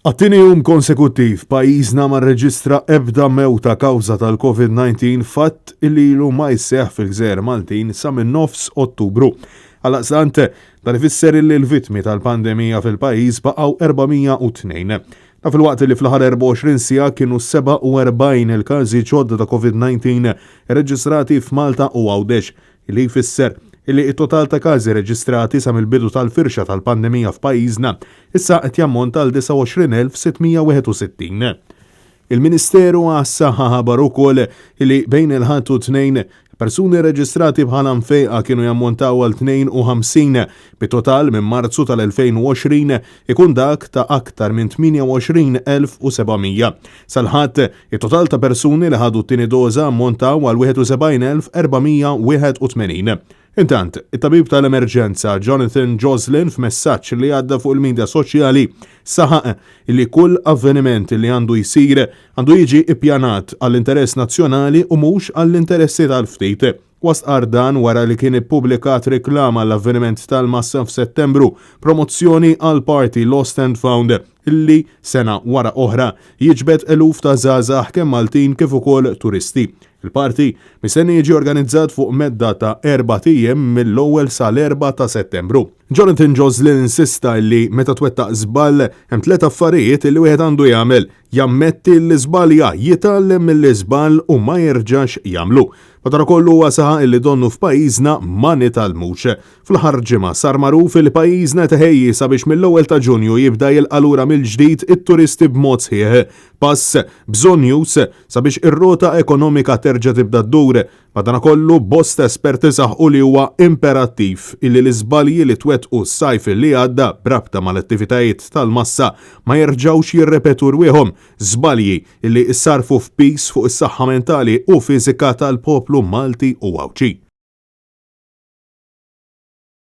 Għat-tieni jum konsekuttiv, pajjiżna ma rreġistra ebda mewta kawża tal-Covid-19 fatt li ilu ma jseħħ fil-gżejjer Maltin sa minn nofs Ottubru. Għaldaqstant, dan ifisser illi l-vittmi tal-pandemija fil-pajjiż baqgħu 402. Dan filwaqt li fl-aħħar 24 siegħa kienu 47 il-każi ġodda ta' Covid-19 irreġistrati f'Malta u Għawdex, li jfisser li t-total ta' każi reġistrati sa mill-bidu tal-firxa tal-pandemija f'pajjiżna issa qed jammonta għal 29,661. Il-Ministeru għas-Saħħa ħabar ukoll li bejn il-Ħadd u t-Tnejn, persuni reġistrati bħala mfejqa kienu jammontaw għal 52, bit-total minn Marzu tal-2020 ikun dak ta' aktar minn 28,700. Sal-Ħadd, It-total ta' persuni li ħadu t-tieni doża ammontaw għal 71,481. Intant, it-tabib tal-emerġenza Jonathan Joslin f'messaġġ li għadda fuq il-midja soċjali saħaq li kull avveniment li għandu jsir għandu jiġi ippjanat għall-interess nazzjonali u mhux għall-interessi tal-ftit. Huwa stqarr dan wara li kien ippubblikat reklam għall-avveniment tal-massa f'Settembru, promozzjoni għall-party Lost and Found li, sena wara oħra, jiġbed eluf ta' żgħażagħ kemm Maltin kif ukoll turisti. Il-party mistenni jiġi organizzat fuq medda ta' erbat ijiem mill-ewwel sal-erbgħa ta' Settembru. Jonathan Joslin insista li meta twettaq żball hemm tliet affarijiet li wieħed għandu jagħmel, Jammetti li żbalja, jitgħallem mill-iżball u ma jerġax jagħmlu. Madankollu huwa saħaq illi donnu f'pajjiżna ma nitgħallmux. Fl-aħħar ġimgħa sar magħruf illi pajjiżna qed iħejji sabiex mill-ewwel ta' Ġunju jibda jilqa' lura mill-ġdid it-turisti b'mod sħiħ. Pass bżonnjuż sabiex ir-rota ekonomika terġa' tibda ddur. Madanakollu, bosta esperti saħqu li huwa imperattiv illi l-iżbalji li twettqu s-sajf li għadda b'rabta mal-attivitajiet tal-massa ma jerġgħux jirrepetu rwieħhom, żbalji illi ssarrfu f'piż fuq is-saħħa mentali u fiżika tal-poplu Malti u Għawdxi.